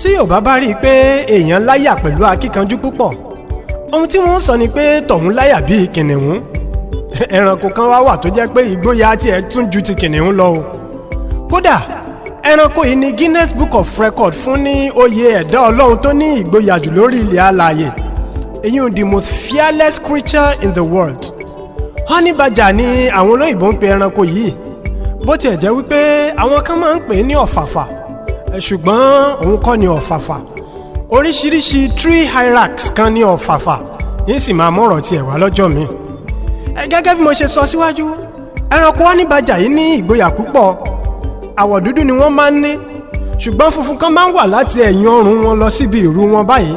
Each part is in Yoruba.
Tí Yorùbá bá rí i pé èèyàn láyà pẹ̀lú akíkanjú púpọ̀, ohun tí wọ́n ń sọ ni pé tọ̀hún láyà bíi kìnìún. Ẹranko kan wá wà tó jẹ́ pé ìgboyà tiẹ̀ tún ju ti kìnìún lọ o. Kódà, ẹranko yìí ni Guinness Book of Record fún ní oyè ẹ̀dá Ọlọ́run tó ní ìgboyà jù lórí ilẹ̀ alààyè, èyí the most fearless creature in the world. Honey badger ni àwọn olóyìnbó ń pe ẹranko yìí, bó tiẹ̀ jẹ́ wípé àwọn kan máa ń pè é ní ọ̀fàfà, ṣùgbọ́n òun kọ́ ni ọ̀fàfà. Oríṣiríṣi tree hyrax kan ní ọ̀fàfà yín sì máa mọ̀rọ̀ tiẹ̀ wá lọ́jọ́ mi. Gẹ́gẹ́ bí mo ṣe sọ síwájú, ẹranko honey badger yìí ní ìgboyà púpọ̀. Àwọ̀ dúdú ni wọ́n máa ń ní, ṣùgbọ́n funfun kan máa ń wà láti ẹ̀yìn ọrùn wọn lọ síbi ìrù wọn báyìí.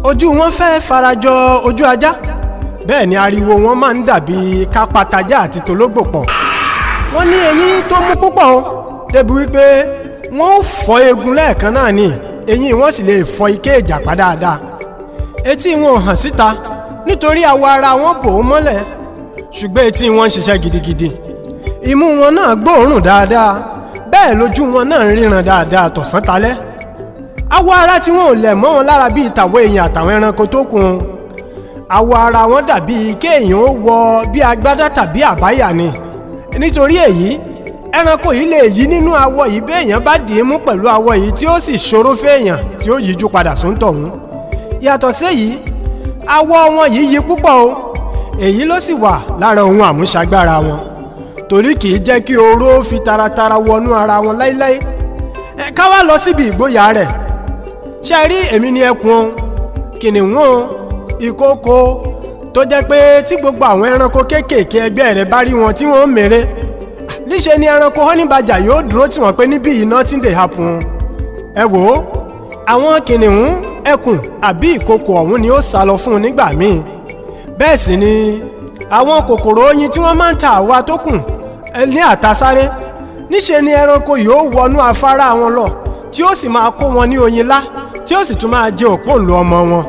Ojú wọn fẹ́ farajọ ojú ajá, bẹ́ẹ̀ ni ariwo wọn máa ń dàbí kápátajá àti tológbò pọ̀. Wọ́n ní eyín tó mú púpọ̀ o, débi wípé wọ́n ó fọ́ eegun lẹ́ẹ̀kan náà ni, eyín wọn sì lè fọ́ ike ìjàpá dáadáa. Etí wọn ò hàn síta nítorí awọ ara wọn bò ó mọ́lẹ̀, ṣùgbọ́n etí wọn ń ṣiṣẹ́ gidigidi. Imú wọn náà gbóòórùn dáadáa, bẹ́ẹ̀ lójú wọn náà ń ríran dáadáa tọ̀sán talẹ́. Awọ ara tí wọn ò lẹ̀ mọ́ wọn lára bíi tàwọn èèyàn àtàwọn ẹranko tó kù. Awọ ara wọn dàbí kéèyàn ó wọ bí agbádá tàbí àbáyà ni. Nítorí èyí, ẹranko yìí lè yí nínú awọ yìí béèyàn bá dì í mú pẹ̀lú awọ yìí, tí ó sì ṣòro fẹ́ẹ̀yàn tí ó yíjú padà sóńtọ̀hún. Yàtọ̀ séyìí, awọ wọn yìí yí púpọ̀ o. Èyí ló sì wà lára ohun àmúṣagbára wọn, torí kì í jẹ́ kí oró fi taratara wọnú ara wọn láíláí. Ká wá lọ síbi ìgboyà rẹ̀. Ṣe rí, èmi ni ẹkùn o, kìnìún o, ìkookò, tó jẹ́ pé tí gbogbo àwọn ẹranko kéékèèké ẹgbẹ́ rẹ̀ bá rí wọn tí wọ́n ń mèrè, níṣe ni ẹranko honey badger yóò dúró tí wọ́n pé níbí yìí nothing dey happen. Ẹ wò ó, àwọn kìnìún, ẹkùn àbí ìkookò ọ̀hún ni ó sá lọ fún un nígbà míì. Bẹ́ẹ̀ sì ni àwọn kòkòrò oyin tí wọ́n máa ń ta àwa tó kù ní àtasáré, níṣe ni ẹranko yóò wọnú afárá wọn lọ, tí ó sì máa kó wọn ní oyin lá, tí ó sì tún máa jẹ òpóǹlò ọmọ wọn.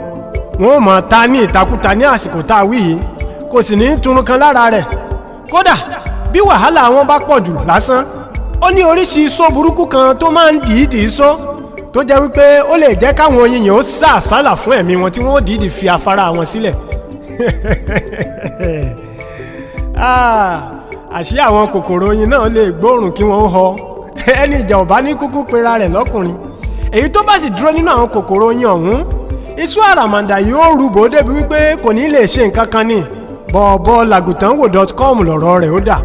Wọn ò máa ta ní ìtakùtà ní àsìkò tá a wí yìí, kò sì ní turun kan lára rẹ̀. Kódà, bí wàhálà wọn bá pọ̀ jù lásán, ó ní oríṣi iṣó burúkú kan tó máa ń dìídì iṣó, tó jẹ́ wípé ó lè jẹ́ káwọn oyin yẹn ó sá àsálà fún ẹ̀mí wọn, tí wọ́n ó dìídì fi afárá wọn sílẹ̀. Àṣé àwọn kòkòrò oyin náà lè gbóòórùn kí wọ́n họ. Ẹni ìjà ò bá ní kúkú pera rẹ̀ lọ́kùnrin. Èyí tó bá sì dúró nínú àwọn kòkòrò oyin ọ̀hún, iṣu àràmàǹdà yóò rúbò débi wípé kò ní lè ṣe nǹkan kan ní bọ̀ọ̀bọ̀ làgùtàn wò.com lọ̀rọ̀ rẹ̀ ó dà.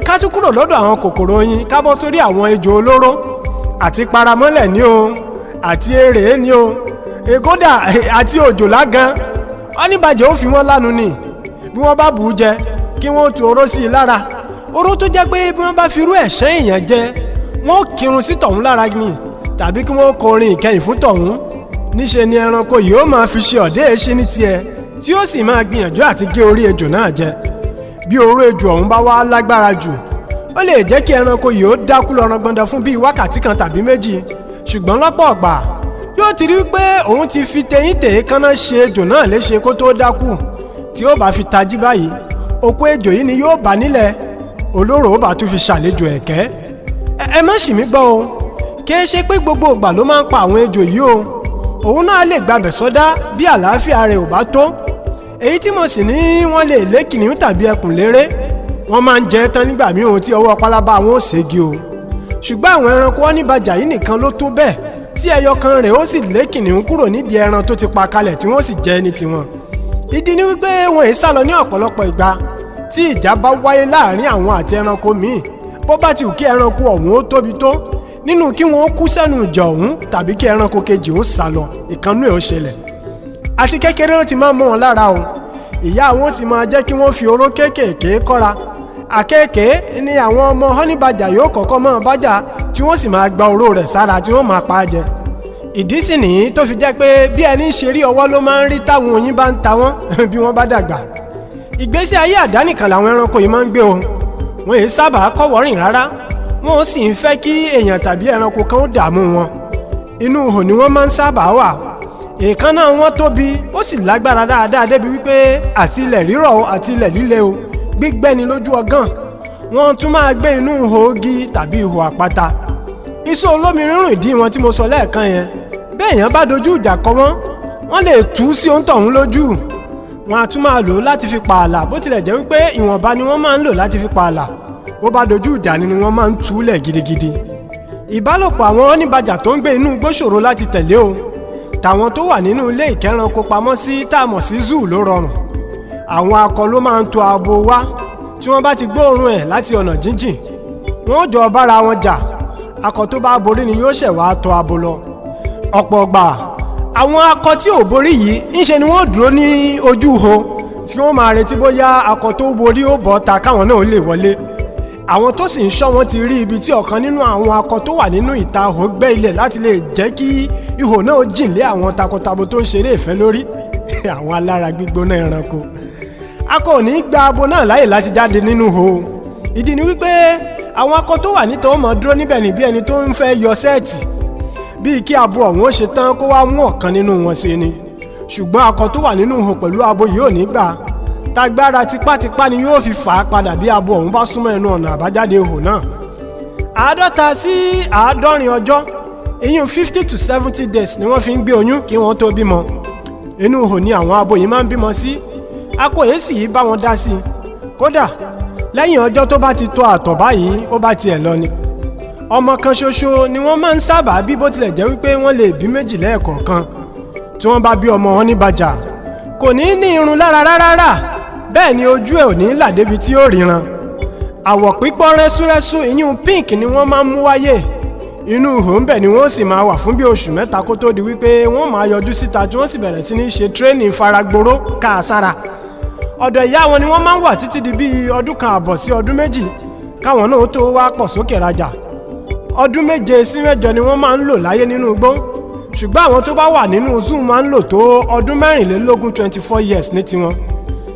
Ká tún kúrò lọ́dọ̀ àwọn kòkòrò oyin, ká bọ́ sórí àwọn ejò olóró àti paramọ́lẹ̀ ní o, àti erè ní o, kódà àti òjòlá gan. Honey badger ó fi wọ́n lánu ni. Bí wọ́n bá bù ú jẹ, kí wọ́n tu oró sí i lára, oró tó jẹ́ pé bí wọ́n bá fi irú ẹ̀ṣẹ́ èèyàn jẹ, wọ́n ó kírun sí tọ̀hún lára ni, tàbí kí wọ́n kọrin ìkẹyìn fún tọ̀hún, níṣe ni ẹranko yìí ó máa fi ṣe ọ̀dẹ́ èéṣí ní tiẹ̀, tí ó sì máa gbìyànjú àti gé orí ejò náà jẹ. Bí oró ejò ọ̀hún bá wá lágbára jù, ó lè jẹ́ kí ẹranko yìí ó dákú lọ́rọ̀ gbọ́ndọ̀ fún bíi wákàtí 1 tàbí 2. Ṣùgbọ́n lọ́pọ̀ ọ̀gbà, yóò ti rí pé òun ti fi teyín tèékánná ṣe ejò náà léṣe kó tó dákú. Tí ó bá fi tají báyìí, òkú ejò yìí ni yóò bá nílẹ̀. Olóró ó bá tún fi ṣàlejò ẹ̀kẹ́. Ẹ má ṣì mí gbọ́ o, kì í ṣe pé gbogbo ìgbà ló máa ń pa àwọn ejò yìí o. Òun náà lè gbabẹ̀ sọ́dá bí àlàáfíà rẹ̀ ò bá tó. Èyí tí mo sì ní wọ́n lè lé kìnìún tàbí ẹkùn léré, wọ́n máa ń jẹ tán nígbà míì ohun tí ọwọ́ pálábá wọn ò ségi o. Ṣùgbọ́n àwọn ẹranko honey badger yìí nìkan ló tó bẹ́ẹ̀ tí ẹyọ kan rẹ̀ ó sì lé kìnìún kúrò nídìí ẹran tó ti pa kalẹ̀, tí wọ́n sì jẹ ní tiwọn. Ìdí ni wípé wọn èé sálọ ní ọ̀pọ̀lọpọ̀ ìgbà tí ìjà bá wáyé láàrin àwọn àti ẹranko míì. Bó bá ti wù kí ẹranko ọ̀hún ó tóbi tó, nínú kí wọ́n kú sẹ́nu ìjà ọ̀hún tàbí kí ẹranko kejì ó sá lọ, ìkànnú ẹ̀ ó ṣẹlẹ̀. Àti kékeré ló ti máa ń mọ́ wọn lára o. Ìyá wọn ti máa jẹ́ kí wọ́n fi oró kéékèèké kọ́ra. Àkéèké ni àwọn ọmọ honey badger yóò kọ́kọ́ máa bájà, tí wọ́n sì máa gba oró rẹ̀ sára, tí wọ́n máa pa á jẹ. Ìdí sì nìyí tó fi jẹ́ pé bí ẹni ń ṣe rí ọwọ́ ló máa ń rí táwọn oyin bá ń ta wọ́n bí wọ́n bá dàgbà. Ìgbésí ayé àdánìkan làwọn ẹranko yìí máa ń gbé o. Wọn èyí sábà kọ́wọ́ rìn rárá, wọn sì ń fẹ́ kí èèyàn tàbí ẹranko kan ó dààmú wọn. Inú ihò ni wọ́n máa ń sábà wà. Èékánná wọn tóbi, ó sì lágbára dáadáa débi wípé àti ilẹ̀ rírọ̀ o àti ilẹ̀ líle o, gbígbẹ́ni lójú ọgán. Wọ́n tún máa gbé inú ihò igi tàbí ihò àpáta. Iṣu olómi rírùn ìdí wọn tí mo sọ lẹ́ẹ̀kan yẹn, bẹ́ẹ̀ yẹn bá dojú ìjà kọ wọ́n, wọ́n lè tú sí ohun tọ̀hún lójú. Wọn a tún máa lò ó láti fi pààlà, bó tilẹ̀ jẹ́ wípé ìwọ̀nba ni wọ́n máa ń lò láti fi pààlà. Bó bá dojú ìjà ni wọ́n máa ń túlẹ̀ gidigidi. Ìbálòpọ̀ àwọn honey badger tó ń gbé inú igbó ṣòro láti tẹ̀lé o. Tàwọn tó wà nínú ilé ìkẹ́ranko pamọ́ sí tá a mọ̀ sí zoo ló rọrùn. Àwọn akọ ló máa ń to abo wá. Tí wọ́n bá ti gbóòórùn ẹ̀ láti ọ̀nà jíjìn, wọ́n jọ bára wọn jà. Akọ tó bá borí ni yóò ṣẹ̀ wá tọ̀ abo lọ. Ọ̀pọ̀ ọgbà, àwọn akọ tí ò borí yìí, ńṣe ni wọ́n dúró ní ojú ihò tí wọ́n máa retí bóyá akọ tó borí ó bọ́ ta káwọn náà lè wọlé. Àwọn tó sì ń ṣọ́ wọn ti rí ibi tí ọ̀kan nínú àwọn akọ tó wà nínú ìta ihò gbẹ́ ilẹ̀ láti lè jẹ́ kí ihò náà jìn lé àwọn takọtabo tó ń ṣeré ìfẹ́ lórí. Àwọn alára gbígbóná ẹranko. Akọ ò ní gba abo náà láyè láti jáde nínú ihò. Ìdí ni wípé àwọn akọ tó wà níta ó mọ dúró níbẹ̀ ní bí ẹni tó ń fẹ́ yọ set, bíi kí abo ọ̀hún ó ṣe tán kó wá mú ọ̀kan nínú wọn ṣe ni. Ṣùgbọ́n akọ tó wà nínú ihò pẹ̀lú abo yìí ò ní gbà. Tagbára tipátipá ni yóò fi fà á padà bí abo ọ̀hún bá súnmọ́ ẹnu ọ̀nà àbájáde ihò náà. 50 sí 70 ọjọ́, ìyún 50 to 70 days, ni wọ́n fi ń gbé oyún kí wọ́n tó bímọ. Inú ihò ni àwọn abo yìí máa ń bímọ sí. Akọ yìí sì yìí bá wọn dá sí i. Kódà, lẹ́yìn ọjọ́ tó bá ti tó àtọ̀ báyìí, ó bá tiẹ̀ lọ ni. Ọmọ kan ṣoṣo ni wọ́n máa ń sábà bí, bó tilẹ̀ jẹ́ wípé wọ́n lè bí méjì lẹ́ẹ̀kọ̀ọ̀kan. Tí wọ́n bá bí ọmọ wọn ní badger, kò ní ní irun lára rárá, bẹ́ẹ̀ ni ojú ẹ̀ ò ní là débi tí ó ríran. Àwọ̀ pípọ́n rẹ́súrẹ́sú, ìyún pink, ni wọ́n máa ń mú wáyé. Inú ihò ń bẹ̀ ni wọ́n sì máa wà fún bí oṣù 3 kó tó di wípé wọ́n máa yọjú síta, tí wọ́n sì bẹ̀rẹ̀ sí ní ṣe training faragbóró káàsára. Ọ̀dọ̀ ìyá wọn ni wọ́n máa ń wà títí di bíi ọdún kan àbọ̀ sí ọdún 2 káwọn náà tó wá pọ̀ sókè rajà. Ọdún 7 sí 8 ni wọ́n máa ń lò láyé nínú igbó, ṣùgbọ́n àwọn tó bá wà nínú zoo máa ń lò tó ọdún 24, 24 years ní tiwọn.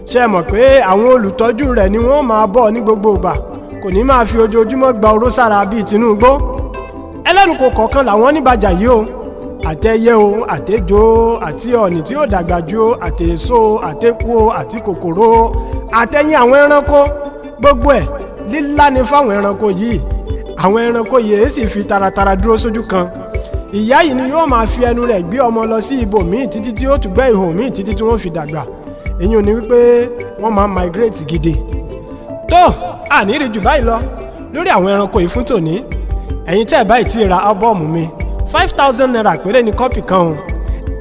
Ṣe mọ̀ pé àwọn olùtọ́jú rẹ̀ ni wọ́n máa bọ̀ ní gbogbo ìgbà, kò ní máa fi ojoojúmọ́ gba oró sára bíi tinúgbó. Ẹlẹ́nu kò kọ̀ọ̀kan làwọn honey badger yìí o, àtẹyẹ o, àtẹjọ o, àti ọ̀nì tí ó dàgbà ju o, àtèso o, àtẹkù o, àti kòkòrò o, àtẹyìn àwọn ẹranko, gbogbo ẹ̀ lílá ni fáwọn ẹranko yìí. Àwọn ẹranko yìí sì fi taratara dúró sójú kan. Ìyá yìí ni yóò máa fi ẹnu rẹ̀ gbé ọmọ lọ sí ibòmíì títí tí ó tún gbẹ́ ihò míì títí tí wọ́n fi dàgbà. Èyí ò ní wípé wọ́n máa migrate gidi. Tó àní rí jù báyìí lọ lórí àwọn ẹranko yìí fún tòní. Ẹ̀yin tẹ́ ẹ̀ báyìí tí ra album mi, ₦5,000 péré ní copy kan o.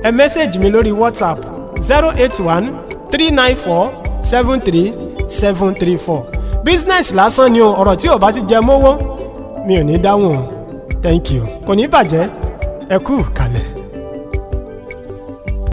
Ẹ message mi lórí WhatsApp, 08139473734. Business lásán ni o. Ọ̀rọ̀ tí ò bá ti jẹ mọ́wọ́, mi ò ní dáhùn o. Thank you. Kò ní bàjẹ́. Ẹ kú kalẹ̀.